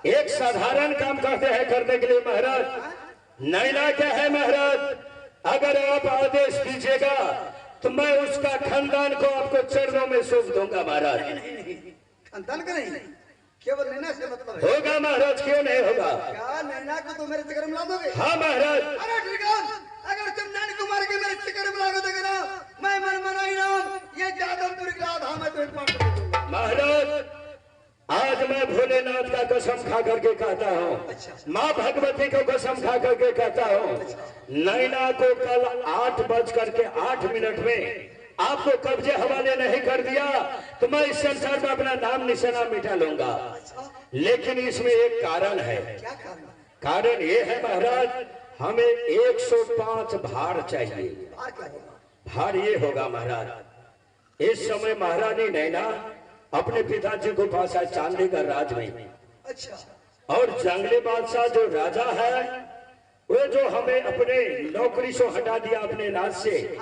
एक साधारण काम कहते हैं करने के लिए महाराज। नैना क्या है महाराज, अगर आप आदेश दीजिएगा तो मैं उसका खानदान को आपको चरणों में सौंप दूंगा महाराज। नहीं, खानदान का नहीं, केवल नैना से मतलब है। होगा महाराज, क्यों नहीं होगा। क्या नैना को तो मेरे चक्कर में ला दोगे? हाँ महाराज। अरे अगर तुम नैन कुमार के मेरे चक्कर में ला दोगे ना, मैं मन मनाई नाम ये जादवपुर का धाम है तुम्हें पाठ दूंगा। महाराज आज मैं भोलेनाथ का कसम खा करके कहता हूँ, अच्छा। माँ भगवती को कसम खा करके कहता हूँ, नैना को कल 8:08 में आपको कब्जे हवाले नहीं कर दिया तो मैं इस संसार में अपना नाम निशाना मिटा लूंगा। लेकिन इसमें एक कारण है। क्या कारण? कारण ये है महाराज, हमें 105 भार चाहिए। भार ये होगा महाराज, इस समय महारानी नैना अपने पिताजी को पास है चांदीगढ़ राज में। अच्छा। और जंगली बादशाह जो राजा है वो जो हमें अपने नौकरी से हटा दिया अपने राज से,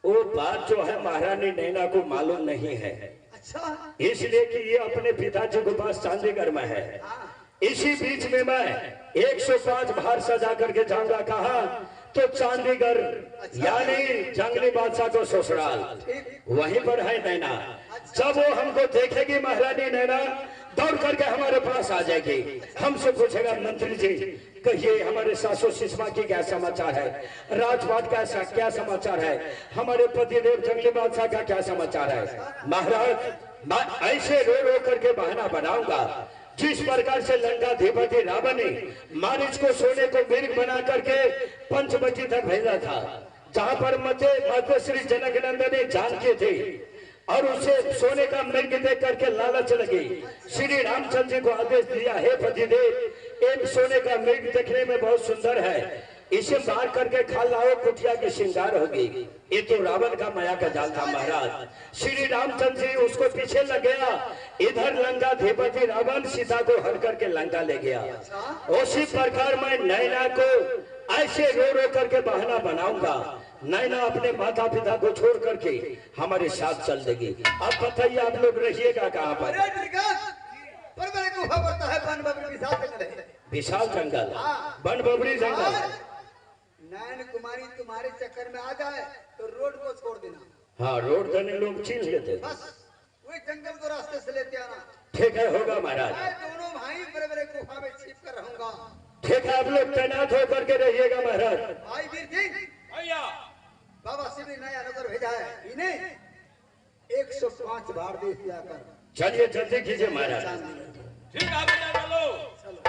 वो बात जो है महारानी नैना को मालूम नहीं है। अच्छा। इसलिए कि ये अपने पिताजी के पास चांदीगढ़ में है। इसी बीच में मैं 105 भार सजा करके जाऊंगा कहा तो चांदीगढ़, यानी जंगली बादशाह को ससुराल, वहीं पर है नैना। जब वो हमको देखेगी महारानी नैना, दौड़ करके हमारे पास आ जाएगी, हमसे पूछेगा मंत्री जी कहिए हमारे सासू सिसमा की क्या समाचार है, राजपाट का क्या समाचार है, हमारे पतिदेव जंगली बादशाह का क्या समाचार है। महाराज मैं ऐसे रो रो करके बहाना बनाऊंगा, जिस प्रकार से लंकाधिपति रावण ने मारीच को सोने को मृग बना करके पंचवटी तक भेजा था, जहां पर मते श्री जनकनंदन जानकी थी और उसे सोने का मृग देख करके लालच लगी। श्री रामचंद्र जी को आदेश दिया, हे पतिदेव एक सोने का मृग देखने में बहुत सुंदर है, इसे मार करके खा लाओ, कुटिया की श्रृंगार होगी। ये तो रावण का माया का जाल था महाराज। श्री रामचंद्र जी उसको पीछे लग गया, इधर लंकाधिपति रावण सीता को हर करके लंका ले गया। उसी प्रकार मैं नैना को ऐसे रो रो करके बहाना बनाऊंगा, नैना अपने माता पिता को छोड़ करके हमारे साथ चल देगी। अब बताइए आप लोग रहिएगा कहाँ पर? विशाल जंगल, वन बबरी जंगल। नैन कुमारी तुम्हारे चक्कर में आ जाए तो रोड को छोड़ देना। हाँ, रोड देने लोग छीन लेते, बस वही जंगल को रास्ते से लेते आना। ठीक है, होगा महाराज। मैं दोनों भाई बड़े बड़े गुफा में छिप कर रहूंगा। ठीक है, आप लोग तैनात होकर के रहिएगा महाराज। भाई वीर सिंह भैया, बाबा शिव ने नया नगर भेजा है, इन्हें 105 बार देश जाकर। चलिए जल्दी कीजिए महाराज। ठीक है भैया, चलो चलो।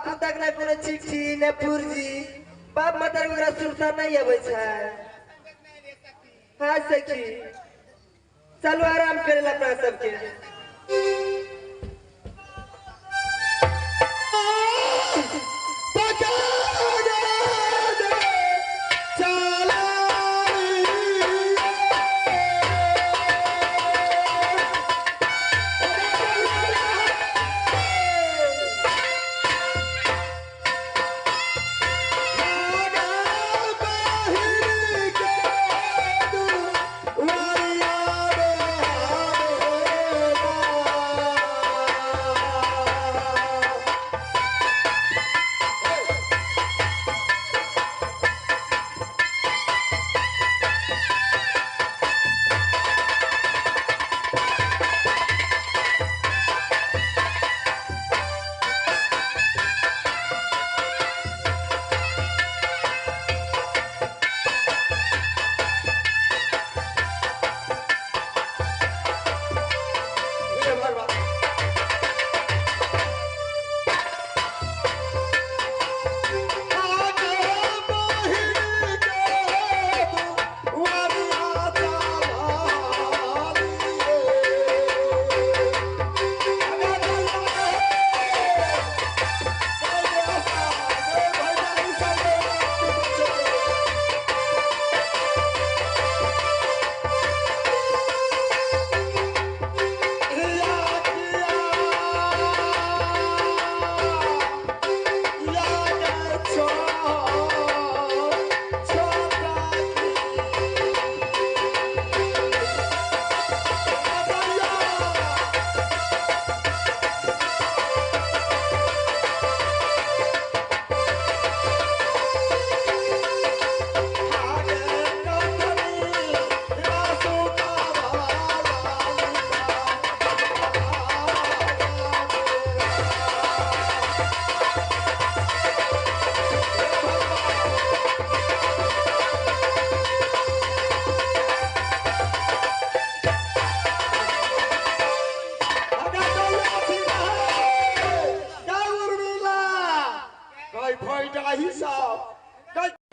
अखन तक नहीं कोनो चिट्ठी ने पुर्जी बाप मतारी ओकरा सुरसा नहीं आबै छै। हाँ सखी चलो आराम करे ला अपना सबके।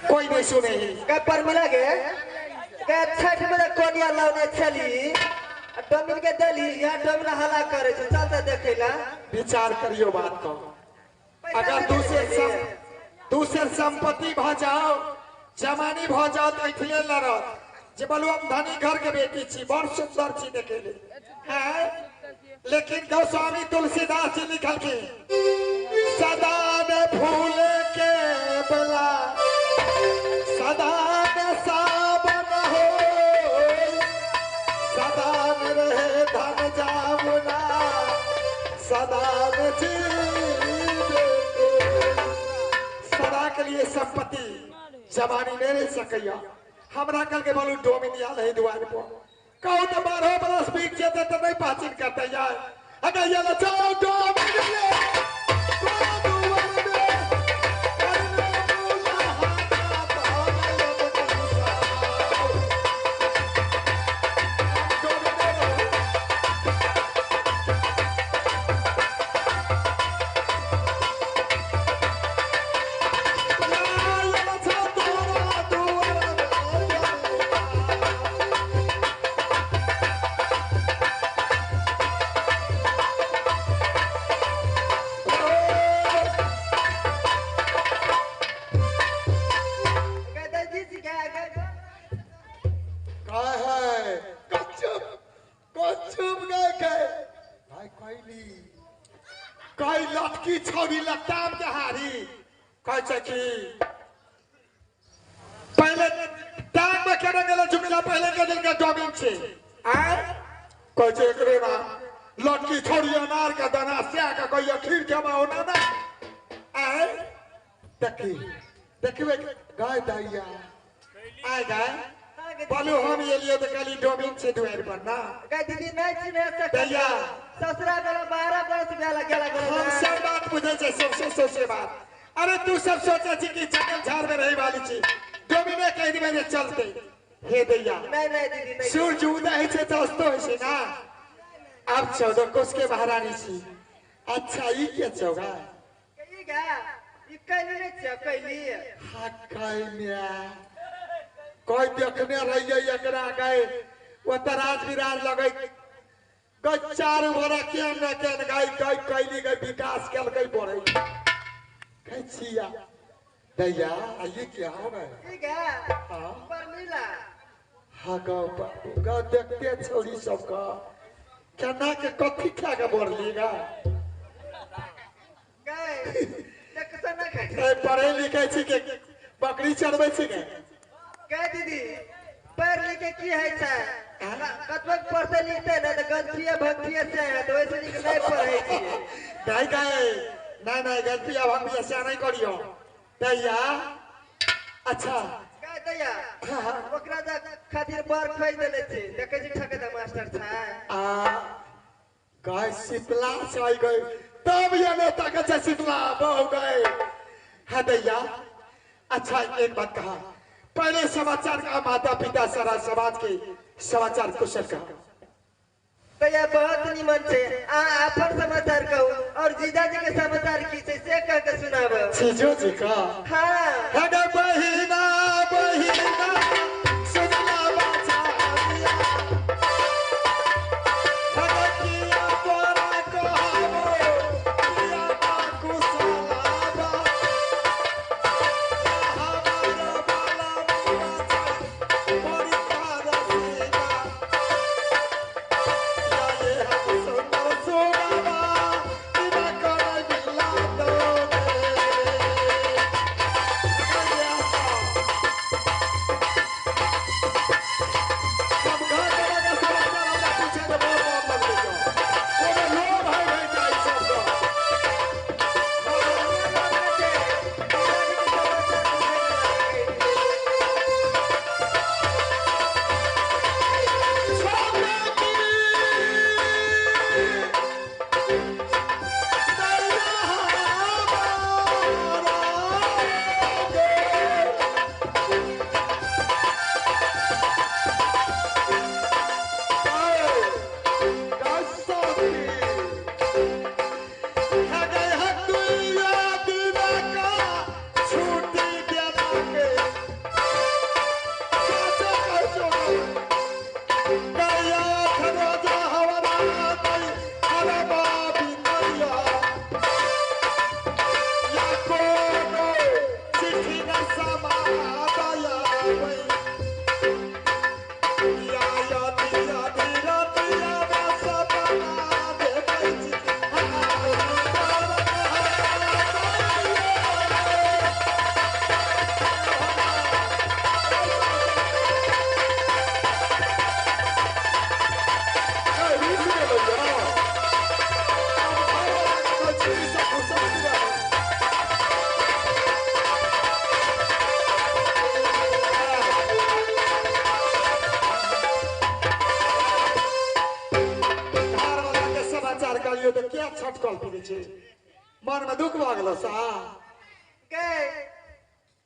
कोई नहीं सुने पर मिला गे छठ में कोनिया लाउने छली डोमिन के देली यहाँ डोमिन हला करे छे चलते देखेला। विचार करियो बात को, अगर दूसर संपत्ति भ जाओ जमानी भ जाओ तो ऐठिए लड़त जे बोलू हम धनी घर के बेटी छी बड़ सुंदर छी देखेले हैं। लेकिन गोस्वामी तुलसीदास जी लिखल के सदा ने फूल के बला सदा न सावन हो सदा न रहे धन जामुना सदा न जीवे। सदा के लिए संपत्ति जवानी नहीं रह सकैया। हमरा कल के बोलू डोमिनिया रहे दुआर पर कहू तो 12 बरस बीत जेते तो नहीं पहचान करते यार। अगर ये लो चलो डोमिनिया पहले टांग में केना गेलै झुमिला पहले के दिन के डोमिन छे आय कहै छै एकरे ना लटकी छोड़ी अनार के दाना स्या के कहियो खीर जमाओ ना ना आय देखी देखबे गाय दैया आय गाय बोलू हम एलियो त खाली डोमिन छे दुआर पर ना गाय दीदी नहीं चिन्ह सकै दैया ससुरा गेला 12 बरस भेला गेला हम सब बात बुझै छै सबसे सोचे बात। अरे तू सब सोचे छी कि जंगल झाड़ में रहे वाली छी डोमिने कह दिबै जे चलते हे दैया नहीं नहीं दीदी नहीं सूरज उदय होइ छै त अस्त होइ छै ना। आब 14 कोस के महारानी छी। अच्छा ई के छौ गाय ई गाय कैली हाँ गए मिया कोई देखने रहिए एकरा गए वो तराज विराज लगे गए चारू भरा केन न केन गए गए कैली गए विकास केल गए बढ़े गए छिया दैया आइए क्या हो गए ठीक है हाँ परमिला हाँ गौ बाबू गौ देखते छोड़ी सबका केना के कथी खा के बढ़लीगा गए देखसो ना खाइ ए पढ़े लिखे छी के बकरी चरबै छी के गए दीदी पढ़ लिखे की है छै कतबो पढ़ते लिखते ना तऽ गलतिये भक्तिये से है तो वैसे निक नहीं पढ़े छी नहीं गए नहीं नहीं गलती अब हम ऐसा नहीं करियो दैया अच्छा गए दैया हाँ, हाँ। ओकरा जा खातिर बर खोज देले छी देखै छी ठके मास्टर छै आ गए शीतला से गए तब ये नेता के छै शीतला बहु गए हाँ दैया अच्छा एक बात कहा पहले समाचार का माता पिता सारा समाज के समाचार कुशल का दैया बहुत निमन छै आ अपन समाचार कहू और जीजाजी के समाचार की छै से कह के सुनाब छीजो जी का हाँ हे गे बहिना बहिना सुनला बचारिया हे गे किया तोरा कहबो किया बा कुशलाबा हमार बाला बुआ छै बड़ी पारसीना या ये हम सुंदर सुनावा बिना करे मिला दोगे। सब घर वाला के समाचार हमरा पूछे के बहुत मन लगै छै। कोनो लोभ है भाई जाइ सबके। घर वाला के समाचार कहलियो तऽ क्या छटकल पीबै छै मन में दुख भऽ गेलो सा गए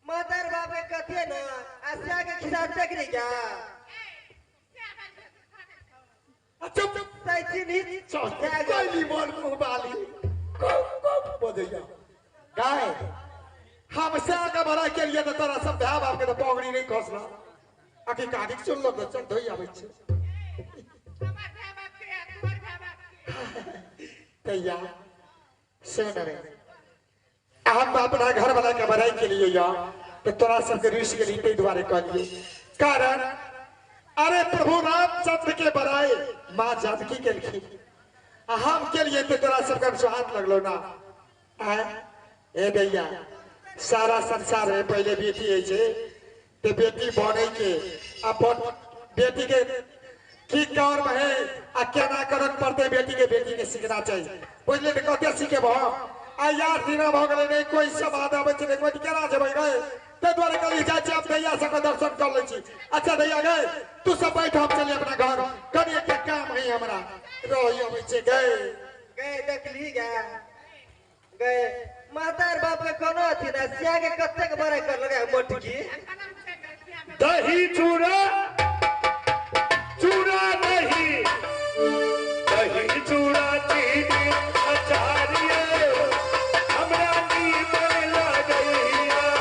मदर बाप के कथे ना आसिया के खिसा देख रही क्या आ चुप सही नहीं चल कैली मन मुँह बाली कब कब बजैया गाय हम से आगे बढ़ाई के लिए तऽ तोरा सब भाय बाप के तऽ पगड़ी नहीं खसला आखिर काटिक चुनलो तऽ चल धोइ आबै छै तैया सुन रे हम अपना घर वाला के बढ़ाई के लिए या तो तोरा सबके ऋषि के लिए ताहि दुआरे कहलिए कारण अरे प्रभु रामचंद्र के बड़ाई माँ जानकी के लिखी आ हम के लिए तो तोरा सबके हम हाथ लगलो ना आय ए भैया सारा संसार में पहले बेटी होइ छै ते बेटी बने के अपन बेटी के की कर्म है आ केना करक पड़तै बेटी के सीखना चाहिए बुझलियै तऽ कते सीखेबो आ यार दिना भऽ गेलै नहि कोई समाद आबै छै नहि कोई केना जेबै गए ताहि दुआरे कहलियै जाइ छी हम दैया सबके दर्शन कर लै छी। अच्छा दैया गए तू सब बैठ हम चलिए अपना घर कनि एकटा काम है हमरा रही अबै छै गए गए देखली गए गए माता बाप के कोनो अथी ना सिया के कतेक बड़ाई कर लगे मोटकी दही चूड़ा चूड़ा दही दही चूड़ा चीनी अचारिये हमरा नीमन लगैया।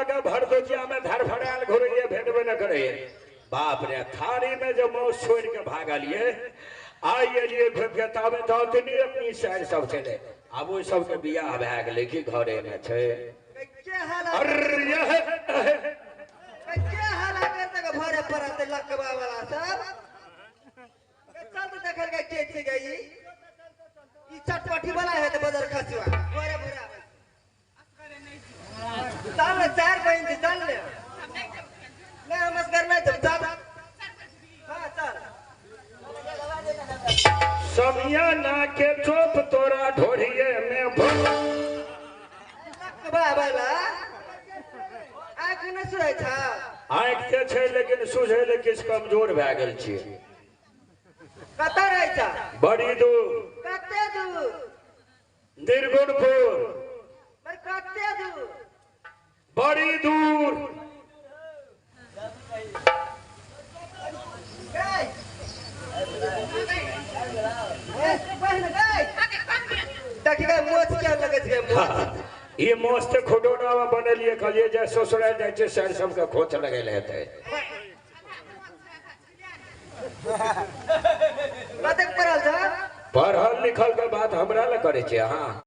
लगा भरदोजिया में धरफड़ायल घुरैये भेटबे न करैये। बाप रे थारी में जो मौस छोड़ के भागलिए आइ एलिए घुमि के ताबे तऽ ओतनी अपनी शहर सब छलै। आब ओहि सबके बियाह भए गेलै कि घरे में छै। के हाला अरे यह के हाला कर तक भरे पड़त लकवा वाला सब। चल तो देखल के के छै गई ई चटपटी वाला है त बदर खसुआ भरे भरे आबै। चल ने चार बहिन छै चल ने। नहीं हम असगर नहीं चल चल। हां चल। समिया ना के चोप तोरा ढोरिए में भोग। लकवा वाला आंख नै सुझै छ? आंख ते छै लेकिन सुझै ले किछु कमजोर भए गेल छियै। कतऽ रहै छ? बड़ी दूर। कते दूर? निर्गुणपुर। पर कते दूर? बड़ी दूर। देखिए मोछ क्या लगे छै मोछ। ई मोछ तऽ खुडौना में बनेलिए कहलिए जे ससुराल जाइ छै सर सबके खोच लगेले हेतै। कतेक पढ़ल छ? पढ़ल लिखल के बात हमरा लए करै छियै अहाँ?